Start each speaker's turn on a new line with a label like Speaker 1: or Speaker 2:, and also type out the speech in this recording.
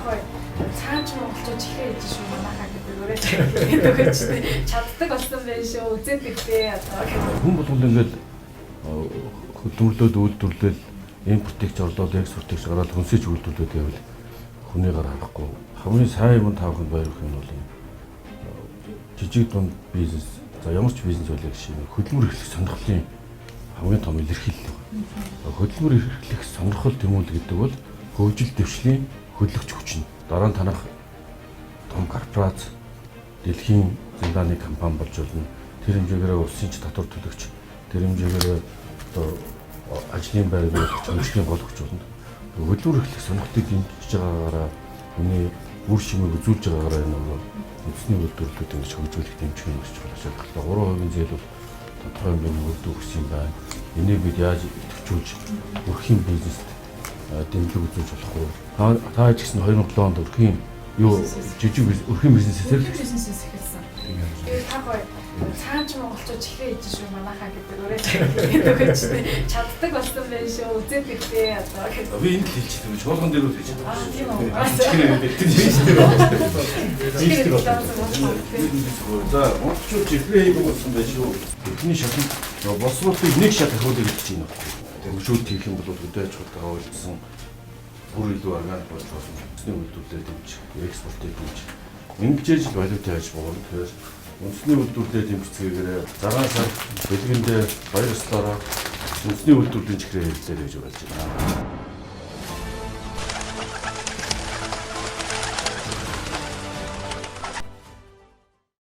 Speaker 1: Гоё цаан ч монголчууд чихрээ хийж шүү манайхаа гэдэг өөрөө гэдэг чинь чаддаг болсон байх шүү, үзээд ирлээ одоо.
Speaker 2: Хүн болгонд ингээд хөдөлмөрлөөд үйлдвэрлэл, импортыг ч орлоод, экспортыг ч гараад, хүнсээ ч үйлдвэрлээд байвал хүний гар харахгүй. Хамгийн сайн юм тааханд баяр өгөх юм бол юм жижиг дунд бизнес, за ямар ч бизнес байлаа гэх шиг хөдөлмөр эрхлэх сонирхлын хамгийн том илэрхийлэл байна. Хөдөлмөр эрхлэх сонирхол тэмүүлэл гэдэг бол хөгжил дэвшлийн хөдлөгч хүч нь. Дараа нь танах том корпорац, дэлхийн зиндааны компани болж болно. Тэр хэмжээгээр улсын ч татвар төлөгч, тэр хэмжээгээр одоо ажлын байр болгож, хөгжлийн гол хүч болно. Хөдөлмөр эрхлэх сонирхлыг дэмжиж байгаагаараа, миний үр шимийг үзүүлж байгаагаараа энэ нөгөө үндэсний үйлдвэрлэлүүд ингэж хөгжүүлэх, дэмжих юм гэж чухал шаардлагатай. 3% зээл бол тодорхой хэмжээний үр дүн өгсөн юм байна. Энийг бид яаж идэвхжүүлж өрхийн бизнест дэмжлэг үзүүлж болох вэ? Та ч гэсэн 2007 онд өрхийн юу жижиг өрхийн бизнесээр л
Speaker 1: бизнесээс эхэлсэн. Тэгээд та гоё цаан ч монголчууд чихрээ хийж шүү манайхаа гэдэг өөрөө гэдэг чинь чаддаг болсон байх шүү, үзээд ирлээ одоо гэдэг.
Speaker 2: Би энд л хэлчихсэн. Чуулган дээр үл хэлчихсэн.
Speaker 1: Аа, тийм үү.
Speaker 2: Чихрээ гэдэг тийм шүү
Speaker 1: Чихрээ
Speaker 2: дээ.
Speaker 1: хэлсэн.
Speaker 2: За, монголчууд чихрээ хийх болсон байх шүү. Бидний шатнд боловсруулалтыг нэг шат ахиулъя гэж байна. Хөгжүүлэлт хийх юм бол хөдөө аж ахуйтайгаа ойлцсон бүр илүү органик болж болно. Үндэсний үйлдвэрлэлээ дэмжих, экспортыг дэмжих. Ингэж л валютын аж буурна. Тэгэхээр үндэсний үйлдвэрлэлээ дэмжицгээгээрээ цагаан сар бэлгэндээ баяр ёслоороо үндэсний үйлдвэрлэлийн чихрээ хэрэглээрэй гэж уриалж байна.